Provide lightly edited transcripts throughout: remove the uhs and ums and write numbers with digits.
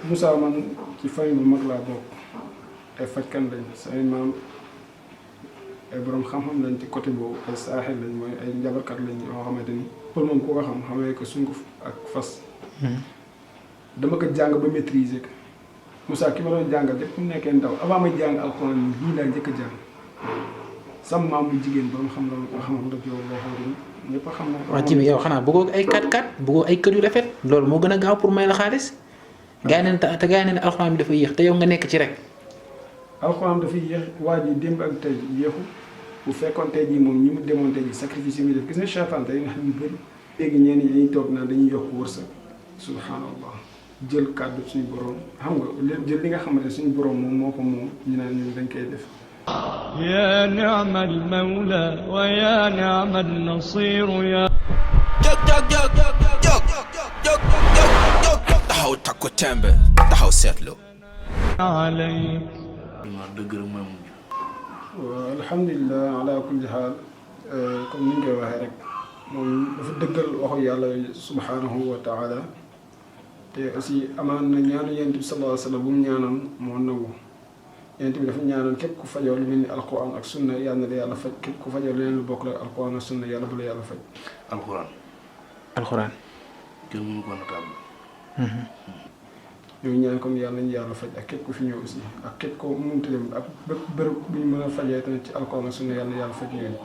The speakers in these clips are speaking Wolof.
Moussa man ci famille bu mag laa bokk ay fajkan lañ samay maam ay borom xam-xam lañ ci côté boobu ay saaxil lañ mooy ay njabarkat lañ yoo xamante ni pour moom ku ko xam xamee ko sunguf ak fas. dama ko jàng ba maîtriser ko Moussa ki ma doon jàngal lépp mu nekkee ndaw avant may jàng alxuraan ni lii laa njëkk a jàng sama maam bu jigéen borom xam la nga xam rek yow loo xamante ni ñëpp a xam na. waa ji bi yow xanaa bëggoo ay 4x4 bëggoo ay kër yu rafet loolu moo gën a gaaw pour may la xaalis. gaa yi te gaa yi ne alxuraan bi dafa yéex te yow nga nekk ci rek. alxuraan dafa yéex waa ji démb ak tey yéexu bu fekkoon tey jii moom ñi mu demoon tey jii sacrifice yi muy def gis nga seytaan tey nga xam ñu bëri. léegi ñenn ñi dañuy toog naan dañuy yokk wërsëg subhanallah jël kàddu suñu borom xam nga jël li nga xamante suñu borom moom moo ko moom ñu naan ñun dañ koy def. يا نعم المولى ويا نعم النصير يا taxaw takku tembe taxaw seetlu عليك waaw alhamdulilah ala kulli xaal comme ni ñu koy waxee rek moom dafa dëggal waxu yàlla subhanahu wa taala te aussi amaan na ñaanu yonent bi sallallahu alayhi wa sallam bu mu ñaanoon moo nangu yonent bi dafa ñaanoon képp ku fajoo lu mel ni alquran ak sunna yàlla na la yàlla faj képp ku fajoo leneen lu bokk la alquran ak sunna yàlla bu la yàlla faj. alxuraan. kenn mënu ko natable. ñoo ñaan comme yàlla nañu yàlla faj ak képp ku fi ñëw aussi ak képp ko mënut dem ak bépp bërëb bu ñu mën a fajee tamit ci alquran ak sunna yàlla na yàlla faj ñooñu.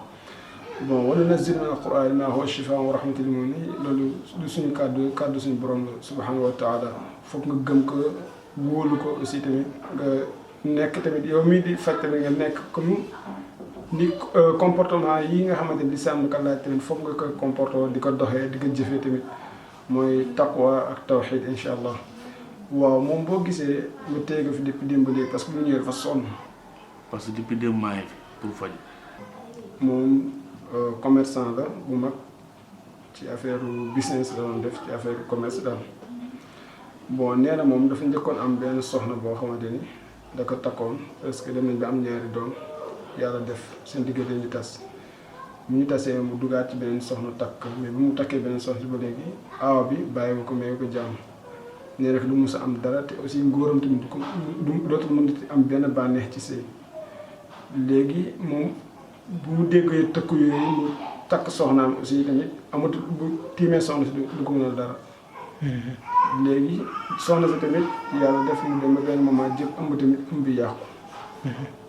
bon wa nunazzilu mina al-qur'ani ma huwa shifaa'un wa rahmatun lil mu'minin loolu du suñu kàddu suñu borom la subhanahu wa taala foog nga gëm ko wóolu ko aussi tamit nga nekk tamit yow mii di faj tamit nga nekk comme ni comportement yi nga xamante ni lislaam di ko laaj tamit foog nga koy comporté di ko doxee di ko jëfee tamit mooy taqwa ak tawxid incha allah waaw moom boo gisee nga téye ko fi depuis démb léegi parce que bu ñëwee dafa sonn. parce que depuis démb maa ngi fi pour faj. moom commerçant la bu mag ci affaire business la doon def ci affaire commerce daal bon nee na moom dafa njëkkoon am benn soxna boo xamante ni da ko takkoon parce que dem nañ ba am ñaari doom yàlla def seen diggante ñu tas bu ñu tasee mu dugaat ci beneen soxna takk mais bu mu takkee beneen soxna ba léegi aawa bi bàyyi ko may ko jàmm nee na du mus a am dara te aussi ngóoram tamit du dootul mën am benn bànneex ci sëy léegi moom bu mu déggee tëkku yooyu mu takk soxnaam aussi tamit amatul bu tiimee soxna si du ko mënal dara. léegi soxna si tamit yàlla def mu dem ba benn moment jëpp ëmb tamit ëmb bi yàqu.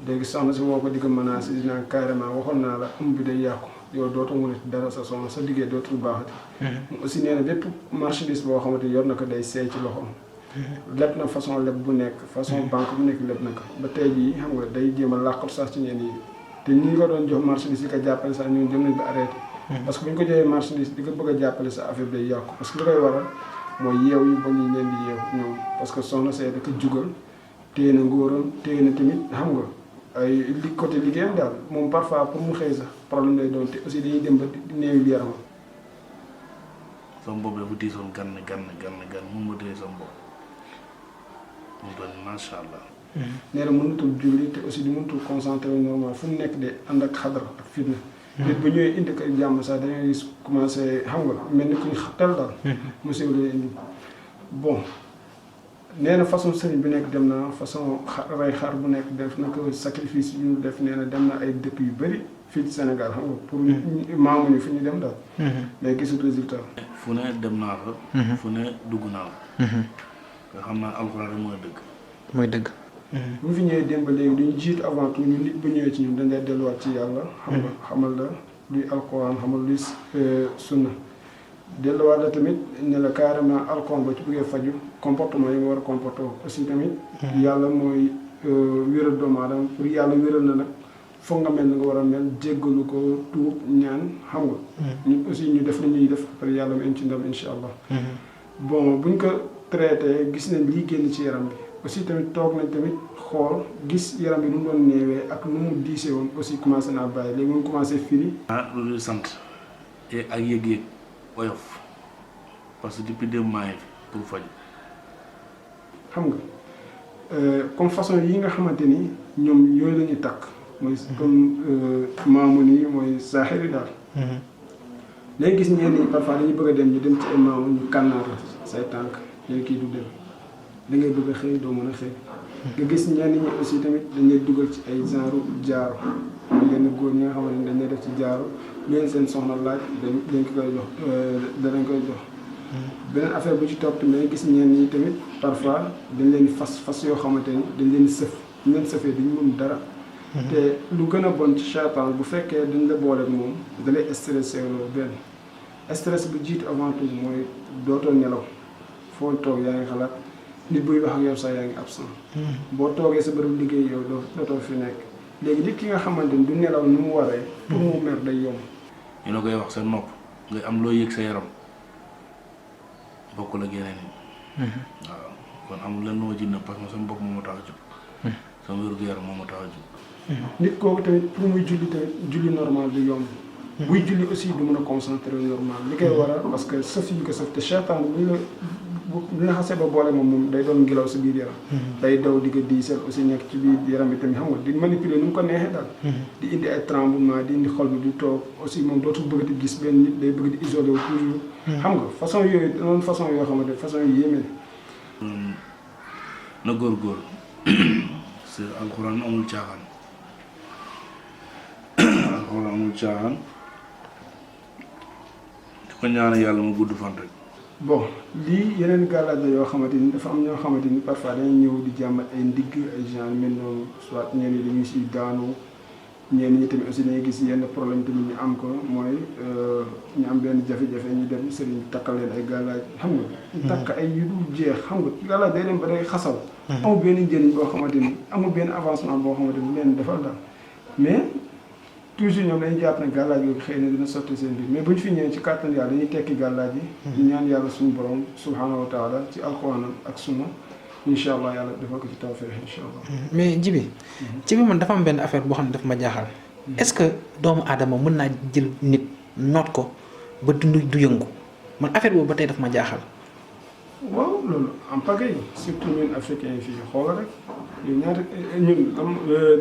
léegi soxna si woo ko di ko menacé di naan carrément waxoon naa la ëmb bi day yàqu yow dootoo mënati dara sa soxna sa liggéey dootul baaxati. mu aussi nee na bépp marchandise boo xamante yor na ko day seey ci loxoom. leb na façon leb bu nekk façon banque bu nekk leb na ko ba tey jii xam nga day jéem a làqatu sax ci ñenn yi. te ñi ko doon jox marchandise di ko jàppale sax ñun dem nañ ba arrêté. parce que bu ñu ko joxee marchandise di ko bëgg a jàppale sa affaire day yàqu parce que li koy waral mooy yeew yu bon yi leen di yeew ñoom parce que soxna see da ko jugal téye na ngóoram téye na tamit xam nga ay li côté liggéeyam daal moom parfois pour mu xëy sax problème lay doon te aussi dañuy dem ba néew yaram. sama bopp dafa diisoon gan mun ma téye sama bopp mu doon macha allah. nee na mënutul julli te aussi di mënutul concentré normal fu mu nekk de ànd ak xadar ak fitna. nit bu ñëwee indi ko jàmm sax dañuy gis commencé xam nga mel ni kuñ tel daal. monsieur lay indi bon nee na façon sëriñ bi nekk dem na façon rey xar bu nekk def na ko sacrifice yu ñu def nee na dem na ay dëkk yu bëri fii ci Sénégal xam nga pour maamuñu fi ñu dem daal. mais gisul résultat. fu ne dem naa fa. fu ne dugg naa fa. nga xam naa alxuraan rek mooy dëgg. mooy dëgg. bu ñu fi ñëwee démb ba léegi duñu jiitu avant tout ñun nit bu ñëwee ci ñun dañ lay delluwaat ci yàlla. xam nga xamal la luy alquran xamal luy sunna delluwaat la tamit ne la carrément alquran ba ci bëggee faju comportement yi nga war a comporté aussi tamit. yàlla mooy wéral doomu aadama pour yàlla wéral na nag foog nga mel ni nga war a mel jéggalu ko tuub ñaan xam nga. ñu aussi ñu def li ñuy def après yàlla mu ci ndam incha allah. bon buñ ko traité gis nañ lii génn ci yaram bi. aussi tamit toog nañ tamit xool gis yaram bi nu mu doon néewee ak nu mu diisee woon aussi commencé naa bàyyi léegi mu commencé firi. lu sant ak yëg-yëg oyof parce que depuis démb maa ngi fi pour faj. xam nga comme façon yi nga xamante ni ñoom yooyu la ñuy takk mooy comme maamu nii mooy saaxiri daal. léegi gis ñenn ñi parfois dañuy bëgg a dem ñu dem ci ay maamu ñu kànnaar la say tànk ñu kii du dem. da ngay bëgg a xëy doo mën a xëy. nga gis ñenn ñi aussi tamit dañ lay dugal ci ay genre jaaro yenn góor ñi nga xamante ni dañ lay def ci jaaro leen seen soxna laaj dañ ko koy jox danañ koy jox. beneen affaire bu ci topp tamit gis ñenn ñi tamit parfois dañ leen di fas yoo xamante ni dañ leen di sëf ñu leen sëfee dañu mën dara. te lu gën a bon ci seytaan bu fekkee dañ la boole ak moom da lay stressé loolu benn stress bu jiitu avant tout mooy dootoo nelaw foo toog yaa ngi xalaat nit buy wax ak yow sax yaa ngi absent. boo toogee sa bërëb liggéey yow dootoo fi nekk léegi nit ki nga xamante ni du nelaw ni mu waree. pour mu mer day yomb. ñu la koy wax sa nopp nga am loo yëg sa yaram bokkul ak yeneen yi. waaw kon amul lenn loo ci nëb parce que sama bopp moo ma tax a jóg. sama wér gu yaram moo ma tax a jóg. nit kooku tamit pour muy julli tamit julli normal du yomb. buy julli aussi du mën a concentré normal li koy waral parce que sëf yi ko sëf te seytaan bu la xasee ba boole moom day doon ngelaw si biir yaram. day daw di ko diisal aussi nekk ci biir yaram bi tamit xam nga di manipuler nu mu ko neexee daal. di indi ay tremblement di indi xol bi di toog aussi moom dootul bëgg di gis benn nit day bëgg di isolé wu toujours. xam nga façon yooyu noonu façon yoo xamante façon yu yéeme. na góorgóorlu parce que alxuraan amul caaxaan alxuraan amul caaxaan di ko ñaan yàlla mu gudd fan rek. bon lii yeneen gàllaaj la yoo xamante ni dafa am ñoo xamante ni parfois dañuy ñëw di jàmbat ay ndigg ay genre mel noonu soit ñenn ñi dañuy siy daanu ñenn ñi tamit aussi dañuy gis yenn problème tamit ñu am ko mooy ñu am benn jafe-jafe ñu dem sëriñ takkal leen ay gàllaaj xam nga. takk ay yu dul jeex xam nga gàllaaj day dem ba day xasaw. amul benn njëriñ boo xamante ni amul benn avancement boo xamante ni leen defal daal mais. toujours ñoom dañuy jàpp ne gàllaaj yooyu xëy na dina sotti seen biir mais bu ñu fi ñëwee ci kàttan yàlla dañuy tekki gàllaaj yi. di ñaan yàlla suñu borom subhanahu wa taala ci alxuraan ak sunna incha allah yàlla defal ko ci tawfeex incha allah. mais Djiby man dafa am benn affaire boo xam ne daf ma jaaxal. est-ce que doomu aadama mën naa jël nit noot ko ba du yëngu man affaire boobu ba tey daf ma jaaxal. waaw loolu en pagaille surtout ñun africains yi fii xoolal rek ñaata ñun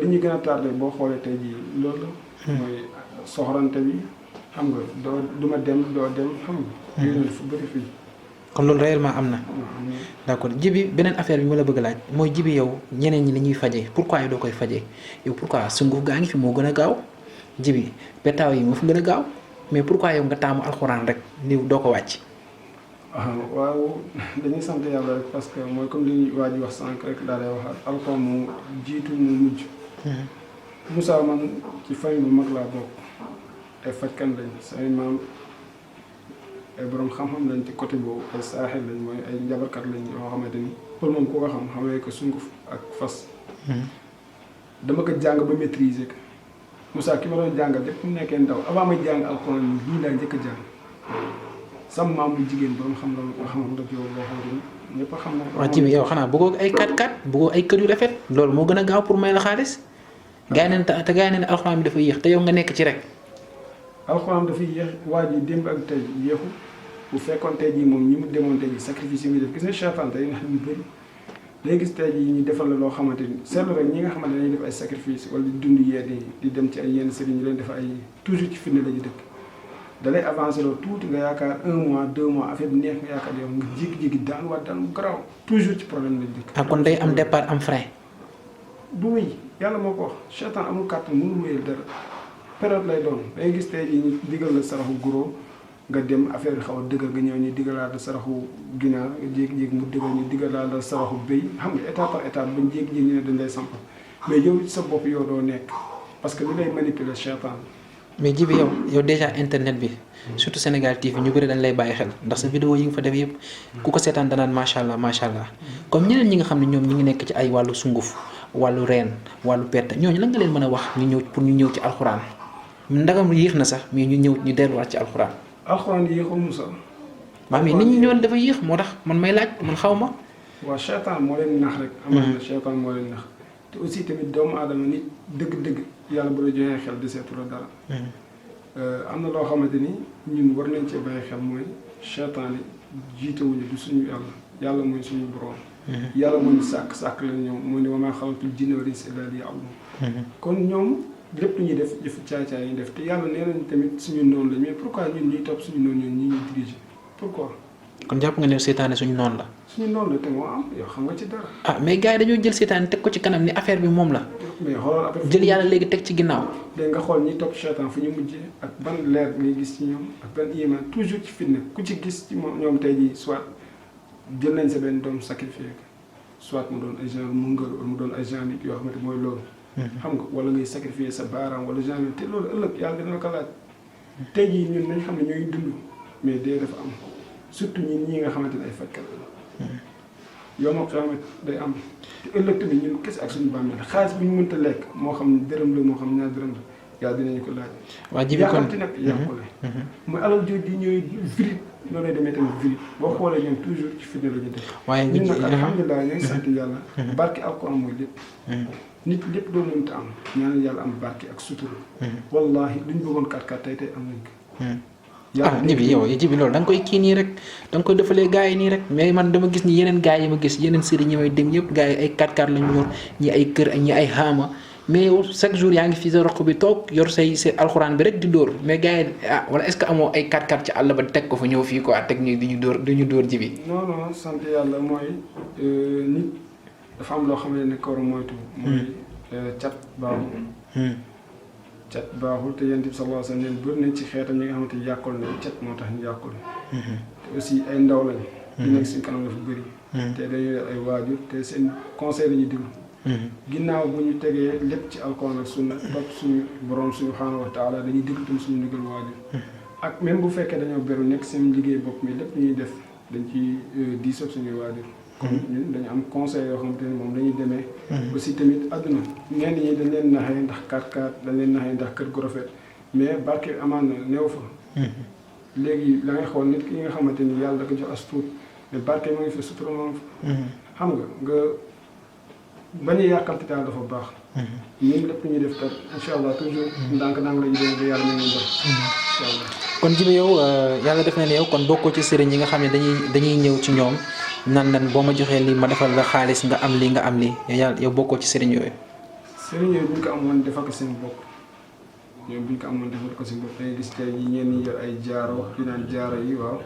li ñuy gën a tardé boo xoolee tey jii loolu la. mooy soxorante bi xam nga du ma dem doo dem xam nga. yooyu noonu fu bëri fii. kon loolu réellement am na. d'accord Djiby beneen affaire bi ma la bëgg laaj mooy Djiby yow ñeneen ñi li ñuy fajee pourquoi yow doo koy fajee yow pourquoi sunguf gaa ngi fi moo gën a gaaw Djiby petaaw yi moo fi gën a gaaw mais pourquoi yow nga taamu alxuraan rek ni doo ko wàcc. waaw dañuy sant yàlla rek parce que mooy comme li waa ji wax sànq rek daal day waxaat alxuraan mu jiitu mu mujj. Moussa man ci famille bu mag laa bokk ay fajkan lañ say maam ay borom xam-xam lañ ci côté boobu ay saaxil lañ mooy ay njabarkat lañ yoo xamante ni pour moom ku ko xam xamee ko sunguf ak fas. dama ko jàng ba maîtriser ko Moussa ki ma doon jàngal lépp mu nekkee ndaw avant may jàng alxuraan ni lii laa njëkk a jàng sama maam bu jigéen borom xam la nga xam rek yow boo xamante ni ñëpp a xam na. waaw Djiby yow xanaa bëggoo ay 4x4 bëggoo ay kër yu rafet loolu moo gën a gaaw pour may la xaalis. gaa yi te gaa yi ne alxuraan bi dafa yéex te yow nga nekk ci rek. alxuraan dafa yéex waa ji démb ak tey yéexu bu fekkoon tey jii moom ñi mu demoon tey jii sacrifice yi muy def gis nga seytaan tey nga xam ñu bëri day gis tey jii ñu defal la loo xamante ni seetlu rek ñi nga xamante ne dañuy def ay sacrifice wala di dund yenn di dem ci ay yenn sëriñ ñu leen def ay toujours ci firnde la ñu dëkk da lay avancé loolu tuuti nga yaakaar 1 mois 2 mois affaire bi neex nga yaakaar yow nga jékki-jékki daan waat daan mu garaaw toujours ci problème lañ dëkk. ah kon day am départ am frein. bu wéy yàlla moo ko wax seytaan amul kàttan mënul wéyal dara période lay doon day gis tey jii ñu digal la saraxu guro nga dem affaire bi xaw a dëgër nga ñëw ñu digalaat la saraxu ginaar nga jékki-jékki mu dëgër ñu digalaat la saraxu béy xam nga étape par étape bañ jékki-jékki ñu ne dañ lay samp mais yow sa bopp yow doo nekk parce que li lay manipuler seytaan. mais Djiby yow déjà internet bi surtout Sénégal TV ñu bëri dañ lay bàyyi xel ndax sa vidéo yi nga fa def yëpp ku ko seetaan danaan macha allah comme ñeneen ñi nga xam ne ñoom ñi ngi nekk ci ay wàllu sunguf wàllu reen wàllu perte ñooñu lan nga leen mën a wax ñu ñëw pour ñu ñëw ci alxuraan ndagam yéex na sax mais ñu delluwaat ci alxuraan. alxuraan yéexul Moussa. waaw mais nit ñi ñëwoon dafa yéex moo tax man may laaj man xaw ma. waaw seytaan moo leen nax rek. amoon na seytaan moo leen nax te aussi tamit doomu aadama nit dëgg-dëgg yàlla bu la joxee xel deseetu la dara. am na loo xamante ni ñun war nañ cee bàyyi xel mooy seytaan yi jiitewuñu du suñu yàlla mooy suñu borom. yàlla moo ñu sàkk la ñoom moo ne wa maa xalaqtul jinna wal insa illaa liya'buduun kon ñoom lépp lu ñuy def jëfu caay-caay yi def te yàlla nee nañ tamit suñu noonu la mais pourquoi ñun ñuy topp suñu noonu ñun ñi ñuy diriger pourquoi kon jàpp nga ne seytaane suñu noonu la. suñu noonu la te moo am yow xam nga ci dara. ah mais gars yi dañoo jël seytaane teg ko ci kanam ni affaire bi moom la. mais xoolal après jël yàlla léegi teg ci ginnaaw. léegi nga xool ñi topp seytaan fu ñu mujjee ak ban leer ngay gis ci ñoom ak ban iman toujours ci fitna ku ci gis ci moom ñoom tey jii soit jël nañ sa benn doom sacrifié ko soit mu doon ay genre mungal wala mu doon ay genre nit yoo xamante mooy loolu. xam nga wala ngay sacrifier sa baaraam wala genre te loolu ëllëg yàlla dina la ko laaj. tey jii ñun nañ xam ne ñooy dund mais dee dafa am surtout ñi nga xamante ne ay fajkat la. yow moo xamante day am te ëllëg tamit ñun kese ak suñu bàmmeel xaalis bi ñu mënta lekk moo xam dërëm la moo xam ñaar dërëm la yàlla dinañu ko laaj. waa ji bi kon yàqante nag yàqule. mooy alal jooju di ñooy virite loolu lay demee tamit virite boo xoolee ñoom toujours ci fitna la ñu def. waaye ñun nag alhamdulilah ñooy sant yàlla. barke alquran mooy lépp. nit lépp doon mënta am ñaanal yàlla am barke ak sutura. wallahi luñ bëggoon 4-4 tey am nañ ko. Jibi yow Jibi loolu da nga koy kii nii rek da nga koy defalee gars yi nii rek mais man dama gis ni yeneen gars yi ma gis yeneen sëriñ yi may dem yëpp gars yi ay 4-4 lañu yor ñi ay kër ñi ay xaama mais yow chaque jour yaa ngi fi sa roq bi toog yor say alxuraan bi rek di dóor mais gars yi wala est-ce que amoo ay 4-4 ci àll ba teg ko fa ñëw fii quoi teg ñu di ñu dóor Jibi. non non sant yàlla mooy nit dafa am loo xam ne ko war a moytu. mooy cat baaxul. cat baaxul te yonent bi sallallahu alayhi wa sallam bëri nañ ci xeetam ñi nga xamante ni yàqul nañ cat moo tax ñu yàqul. te aussi ay ndaw lañ. di nekk suñ kanam dafa bëri. te dañuy yor ay waajur te seen conseil la ñuy déglu. ginnaaw bu ñu tegee lépp ci alquran ak sunna topp suñu borom subhanahu wa taala dañuy déglu tam suñu ndigal waajur. ak même bu fekkee dañoo beru nekk seen liggéey bopp mi lépp ñuy def dañ ci diisoo suñuy waajur. kon ñun dañu am conseil yoo xamante ne moom dañuy demee. aussi tamit àdduna ñenn ñi dañ leen naxee ndax 4-4 dañ leen naxee ndax kër gu rafet mais barke amaan na néew fa. léegi la ngay xool nit ki nga xamante ni yàlla da ko jox as tuut mais barke ma ngi fi sutura ma ngi fa. xam nga bañ a yàkkamti daal dafa baax. ñun lépp ñuy def tam incha allah toujours ndànk-ndànk la ñu doon ba yàlla ñu def incha allah. kon Jibi yow yàlla def na ne yow kon bokkoo ci sëriñ yi nga xam ne dañuy ñëw ci ñoom nan boo ma joxee lii ma defal la xaalis nga am lii nga am lii yow bokkoo ci sëriñ yooyu. sëriñ yooyu bu ñu ko amoon defal ko seen bopp ñoom bu ñu ko amoon defal ko seen bopp dangay gis tey jii ñenn ñi yor ay jaaro di naan jaaro yi waaw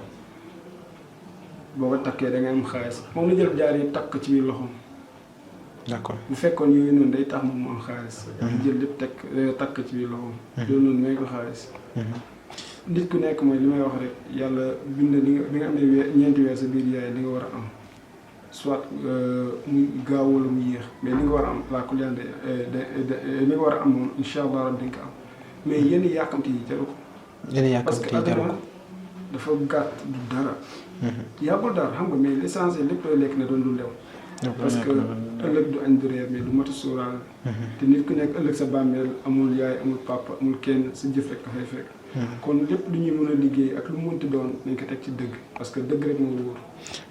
boo ko takkee da ngay am xaalis moom la jël jaar yi takk ci biir loxoom. d'accord bu fekkoon yooyu noonu day tax moom mu am xaalis. jël lépp takk ci biir loxoom. loolu noonu may ko xaalis. nit ku nekk mooy li may wax rek yàlla bind li nga am ne ñeenti weer sa biir yaay li nga war a am soit muy gaaw wala mu yéex mais li nga war a am laa ko leen li nga war a am moom incha allah rabbi di nga ko am mais yenn yàkkamti yi jaru ko. yenn yàkkamti yi jaru ko dafa gàtt du dara. yàggul dara xam nga mais l'essentiel lépp looy lekk ne doon lu lew. parce que ëllëg du añ du reer mais du matu sóoraal. te nit ku nekk ëllëg sa bàmmeel amul yaay amul papa amul kenn sa jëf rek dafay fekk. kon lépp lu ñuy mën a liggéey ak lu mu mënti doon nañ ko teg ci dëgg parce que dëgg rek moo wóor.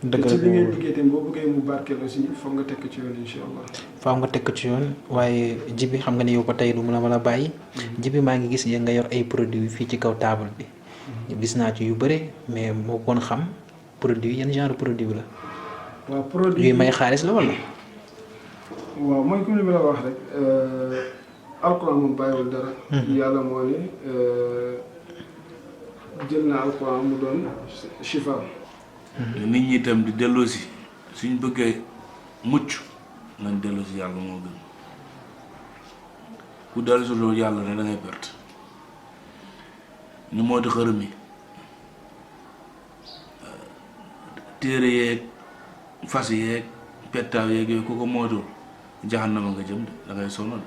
dëgg te ci li ngay liggéey tamit boo bëggee mu barkeel aussi foog nga teg ko ci yoon incha allah. faaw nga teg ko ci yoon waaye Jibi xam nga ne yow ba tey du mu la mën a bàyyi. Jibi maa ngi gis nga yor ay produits fii ci kaw table bi. gis naa ci yu bëri mais moo kon xam produit yan genre produit la. waaw produit yuy may xaalis la wala. waaw mooy comme li ma la wax rek alquran moom bàyyiwul dara. yàlla moo ne jël na alquran mu doon shifa. nit ñi itam di delloosi suñ bëggee mucc nañ delloosi yàlla moo gën ku delloosi loolu yàlla ne da ngay perte ñu moo di xërëm yi téere yeeg fas yeeg pettaaw yeeg yooyu ku ko mootul jaxannama nga jëm de da ngay sonal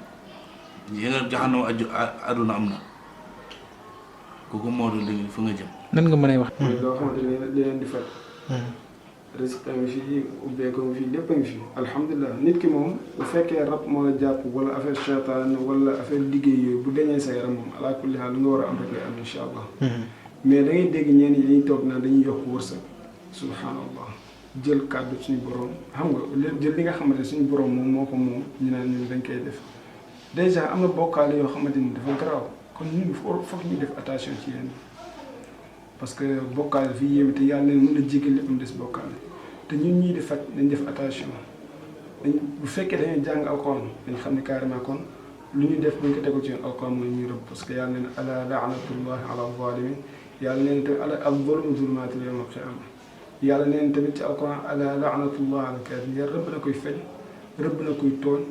yi nga jaxannama àdduna am na ku ko mootul léegi fa nga jëm. nan nga mën a wax. mooy loo xamante ne li leen di faj. risque ngi fi ubbeeku ngi fi lépp a ngi fi alhamdulilah nit ki moom bu fekkee rab moo la jàpp wala affaire cheytaan wala affaire liggéey yooyu bu deñee sa yaram moom ala kulli haal lu nga war a am rek lay am incha allah. mais da ngay dégg ñenn ñi dañuy toog naan dañuy yokk wërsëg subhanallah jël kàddu suñu borom xam nga jël li nga xamante ne suñu borom moom moo ko moom ñu naan ñun dañ koy def dèjà am na bokkaale yoo xamante ni dafa garaaw kon ñun foog ñu def attention ci yéen parce que bokkaale fii yéeme te yàlla leen mën na jégal lépp mu des bokkaale te ñun ñii di faj nañ def attention bu fekkee dañuy jàng alxuraan dañ xam ne carrément kon lu ñu def buñ ko tegu ci yoon alxuraan mooy ñuy rëbb parce que yàlla leen ala laanatullahi ala zalimin yàlla leen te ala al-zulmu zulumaatun yawmal qiyaama yàlla neen tamit ci alquran ala laanatullah ala kaafiriin yàlla rëbb na koy fen rëbb na koy tooñ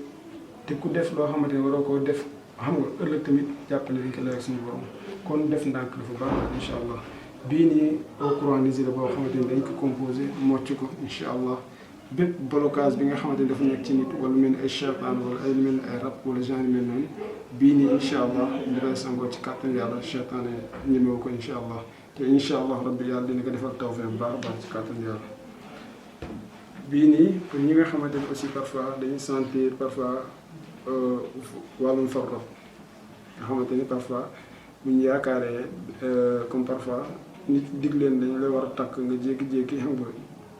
te ku def loo xamante ne waroo koo def xam nga ëllëg tamit jàppale dañ ko lay suñu borom kon def ndànk dafa baax incha allah bii nii au courant la boo xamante ni dañ ko composé mocc ko incha allah bépp blocage bi nga xamante ni dafa nekk ci nit wala mel ni ay cheytaan wala ay mel ni ay rab wala genre mel noonu bii nii incha allah li lay sangoo ci kàttan yàlla cheytaan ñemewu ko incha allah te incha allah rabbi yàlla dina ko defal tawfeex bu baax a baax ci kàttan yàlla. bii nii pour ñi nga xamante ni aussi parfois dañuy sentir parfois wàllum farro nga xamante ni parfois bu ñu yaakaaree comme parfois nit dig leen dañ lay war a takk nga jékki-jékki xam nga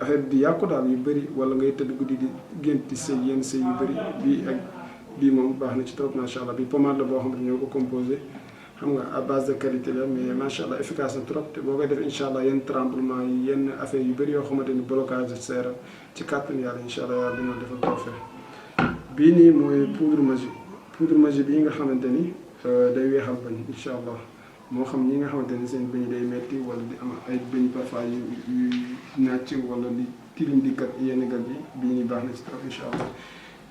affaire bi di yàqu daal yu bëri wala ngay tëdd guddi di gént sëy yenn sëy yu bëri bii ak bii moom baax na ci trop macha allah bii pommade la boo xamante ni ñoo ko composé xam nga à base de qualité la mais macha allah efficace na trop te boo koy def incha allah yenn tremblement yi yenn affaire yu bëri yoo xamante ni blocage de serre ci kàttan yàlla incha allah yàlla dina defal tawfeex bii nii mooy poudre magie bii nga xamante ni day weexal bañ incha allah moo xam ñi nga xamante ni seen bëñ day metti wala di am ay bëñ parfois yu nàcc wala di tilim di kat yenn gat yi bii nii baax na ci trop incha allah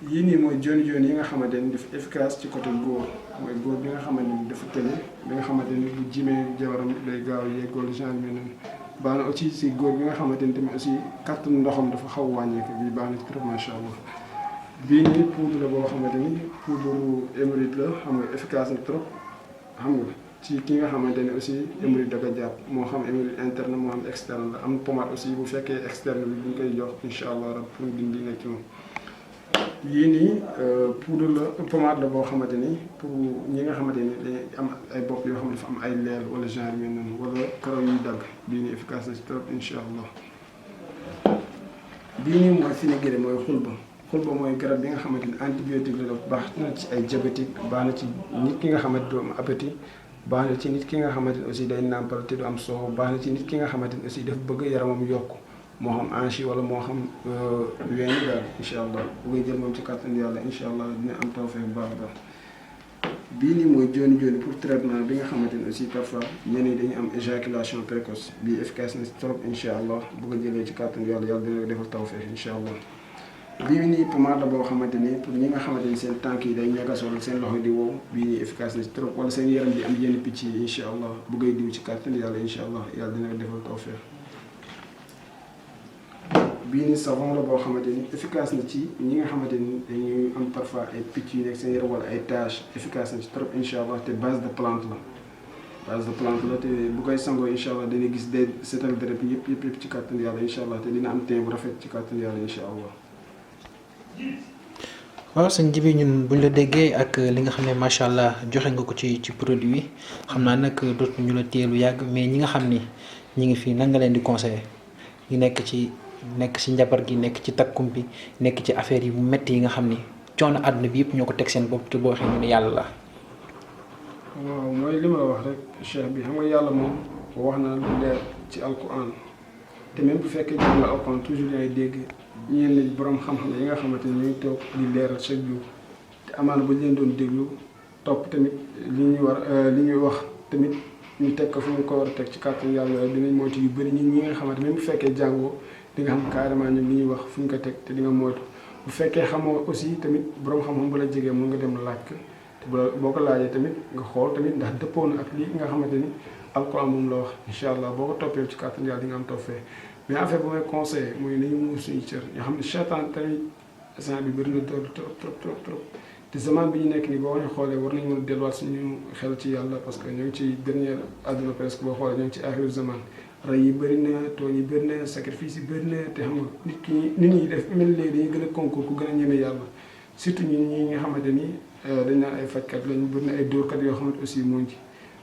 yii nii mooy joni yi nga xamante ni dafa efficace ci côté góor mooy góor bi nga xamante ni dafa tële bi nga xamante ni bu jimee jabaram day gaaw yeeg wala genre mel noonu baax na aussi si góor bi nga xamante ni tamit aussi kàttanu ndoxam dafa xaw wàññeeku bii baax na ci trop macha allah bii nii poudre la boo xamante ni poudre hémorroïde la xam nga efficace na trop xam nga ci ki nga xamante ni aussi hémorroïde da ko jàpp moo xam hémorroïde interne moo xam externe la am pommade aussi bu fekkee externe bi bu ñu koy jox incha allah rab pour dindi nekk ci moom. yii nii poudre la pommade la boo xamante ni pour ñi nga xamante ni dañuy am ay bopp yoo xam ne dafa am ay leel wala genre mel noonu wala karaw yuy dagg bii nii efficace na ci trop incha allah. bii nii mooy fenugrec mooy xulba mooy garab bi nga xamante ni antibiotique la baax na ci ay diabétique baax na ci nit ki nga xamante du am appétit baax na ci nit ki nga xamante ni aussi day nàmpal te du am soow baax na ci nit ki nga xamante ni aussi dafa bëgg yaramam yokk moo xam hanche wala moo xam ween daal incha allah bu koy jël moom ci kàttan yàlla incha allah dina am tawfeex bu baax a baax. bii nii mooy joni pour traitement bi nga xamante ni aussi parfois ñenn ñi dañuy am éjaculation précoce bii efficace na trop incha allah bu ko jëlee ci kàttan yàlla yàlla dina defal tawfeex incha allah. bii nii pommade la boo xamante ni pour ñi nga xamante ni seen tànk yi day ñagas wala seen loxo di wow bii nii efficace na trop wala seen yaram bi am yenn picc yi incha allah bu koy diw ci kàttan yàlla incha allah yàlla dina defal tawfeex. bii nii savon la boo xamante ni efficace na ci ñi nga xamante ni dañuy am parfois ay picc yu nekk seen yaram wala ay taches efficace na ci trop incha allah te base de plante la te bu koy sangoo incha allah dina gis day seetal deret yëpp ci kàttan yàlla incha allah te dina am teint bu rafet ci kàttan yàlla incha allah. waaw sëñ Djiby ñun buñ la déggee ak li nga xam ne macha allah joxe nga ko ci produit yi xam naa nag dootu ñu la téye lu yàgg mais ñi nga xam ni ñi ngi fii nan nga leen di conseiller ñu nekk ci njabar gi nekk ci takkum bi nekk ci affaire yi mu métti yi nga xam ni coono àdduna bi yëpp ñoo ko teg seen bopp te boo waxee ñu ne yàlla la. waaw mooy li ma la wax rek cheikh bi xam nga yàlla moom wax na lu leer ci alquran te même bu fekkee jàng nga alquran toujours yaay dégg ñeen ñi borom xam-xam yi nga xamante ni ñu ngi toog di leeral chaque jour te amaana ba ñu leen doon déglu topp tamit li ñuy wax tamit ñu teg ko fu ñu ko war a teg ci kàttan yàlla dinañ moytu yu bëri ñi nga xamante même bu fekkee jàngoo di nga xam carrément ñoom li ñuy wax fu ñu ko teg te di nga moytu bu fekkee xamoo aussi tamit borom xam-xam bu la jegee mun nga dem laaj ko te boo ko laajee tamit nga xool tamit ndax dëppoo na ak lii nga xamante ni alquran moom la wax incha allah boo ko toppee ci kàttan yàlla di nga am tawfeex mais en fait bu may conseillé mooy nañu muur suñu cër ñoo xam ne seytaan tamit instant bi bëri na doole trop te zaman bi ñu nekk nii boo ko xoolee war nañu mën a delluwaat suñu xel ci yàlla parce que ñoo ngi ci dernière àdduna presque boo xoolee ñoo ngi ci axiru zaman rey yi bëri na tooñ yi bëri na sacrifice yi bëri na te xam nga nit ñi def mel léegi dañuy gën a concours ku gën a ñeme yàlla surtout ñi nga xamante ni dañ naan ay fajkat lañu bëri na ay dóorkat yoo xamante aussi mooñ ci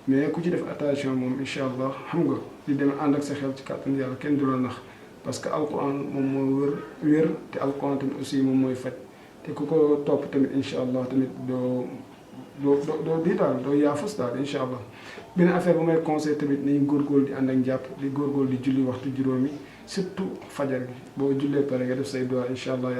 mais ku ci def attention moom incha allah xam nga di dem ànd ak sa xel ci kàttan yàlla kenn du la nax parce que alquran moom mooy wér te alquran tamit aussi moom mooy faj te ku ko topp tamit incha allah tamit doo di daal doo yaafus daal incha allah. beneen affaire bu may conseil tamit nañu góorgóorlu di ànd ak njàpp di góorgóorlu di julli waxtu juróomi surtout fajar gi boo jullee pare nga def say doigt incha allah.